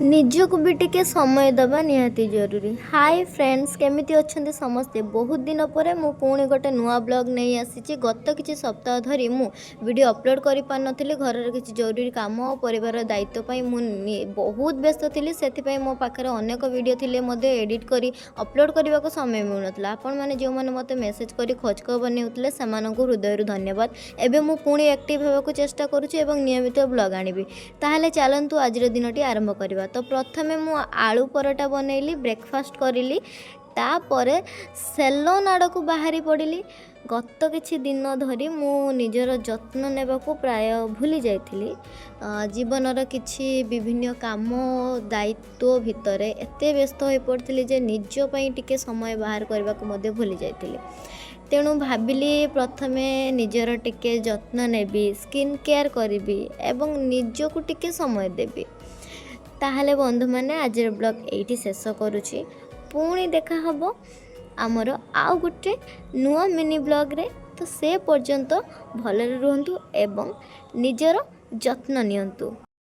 ନିଜକୁ ବି ଟିକେ ସମୟ ଦେବା ନିହାତି ଜରୁରୀ। ହାଇ ଫ୍ରେଣ୍ଡସ୍, କେମିତି ଅଛନ୍ତି ସମସ୍ତେ? ବହୁତ ଦିନ ପରେ ମୁଁ ପୁଣି ଗୋଟେ ନୂଆ ବ୍ଲଗ୍ ନେଇ ଆସିଛି। ଗତ କିଛି ସପ୍ତାହ ଧରି ମୁଁ ଭିଡ଼ିଓ ଅପଲୋଡ଼ କରିପାରିନଥିଲି। ଘରର କିଛି ଜରୁରୀ କାମ ଓ ପରିବାରର ଦାୟିତ୍ୱ ପାଇଁ ମୁଁ ବହୁତ ବ୍ୟସ୍ତ ଥିଲି। ସେଥିପାଇଁ ମୋ ପାଖରେ ଅନେକ ଭିଡ଼ିଓ ଥିଲେ ମଧ୍ୟ ଏଡ଼ିଟ୍ କରି ଅପଲୋଡ଼ କରିବାକୁ ସମୟ ମିଳୁନଥିଲା। ଆପଣମାନେ ଯେଉଁମାନେ ମୋତେ ମେସେଜ୍ କରି ଖୋଜଖବର ନେଉଥିଲେ, ସେମାନଙ୍କୁ ହୃଦୟରୁ ଧନ୍ୟବାଦ। ଏବେ ମୁଁ ପୁଣି ଆକ୍ଟିଭ୍ ହେବାକୁ ଚେଷ୍ଟା କରୁଛି ଏବଂ ନିୟମିତ ବ୍ଲଗ୍ ଆଣିବି। ତାହେଲେ ଚାଲନ୍ତୁ, ଆଜିର ଦିନଟି ଆରମ୍ଭ କରିବା। ତ ପ୍ରଥମେ ମୁଁ ଆଳୁ ପରଟା ବନେଇଲି, ବ୍ରେକଫାଷ୍ଟ କରିଲି, ତାପରେ ସେଲୋନ୍ ଆଡ଼କୁ ବାହାରି ପଡ଼ିଲି। ଗତ କିଛି ଦିନ ଧରି ମୁଁ ନିଜର ଯତ୍ନ ନେବାକୁ ପ୍ରାୟ ଭୁଲି ଯାଇଥିଲି। ଜୀବନର କିଛି ବିଭିନ୍ନ କାମ, ଦାୟିତ୍ୱ ଭିତରେ ଏତେ ବ୍ୟସ୍ତ ହୋଇପଡ଼ିଥିଲି ଯେ ନିଜ ପାଇଁ ଟିକେ ସମୟ ବାହାର କରିବାକୁ ମଧ୍ୟ ଭୁଲି ଯାଇଥିଲି। ତେଣୁ ଭାବିଲି, ପ୍ରଥମେ ନିଜର ଟିକେ ଯତ୍ନ ନେବି, ସ୍କିନ୍ କେୟାର କରିବି ଏବଂ ନିଜକୁ ଟିକେ ସମୟ ଦେବି। ତାହେଲେ ବନ୍ଧୁମାନେ, ଆଜିର ବ୍ଲଗ୍ ଏଇଠି ଶେଷ କରୁଛି। ପୁଣି ଦେଖା ହେବ ଆମର ଆଉ ଗୋଟେ ନୂଆ ମିନି ବ୍ଲଗ୍ରେ। ତ ସେ ପର୍ଯ୍ୟନ୍ତ ଭଲରେ ରୁହନ୍ତୁ ଏବଂ ନିଜର ଯତ୍ନ ନିଅନ୍ତୁ।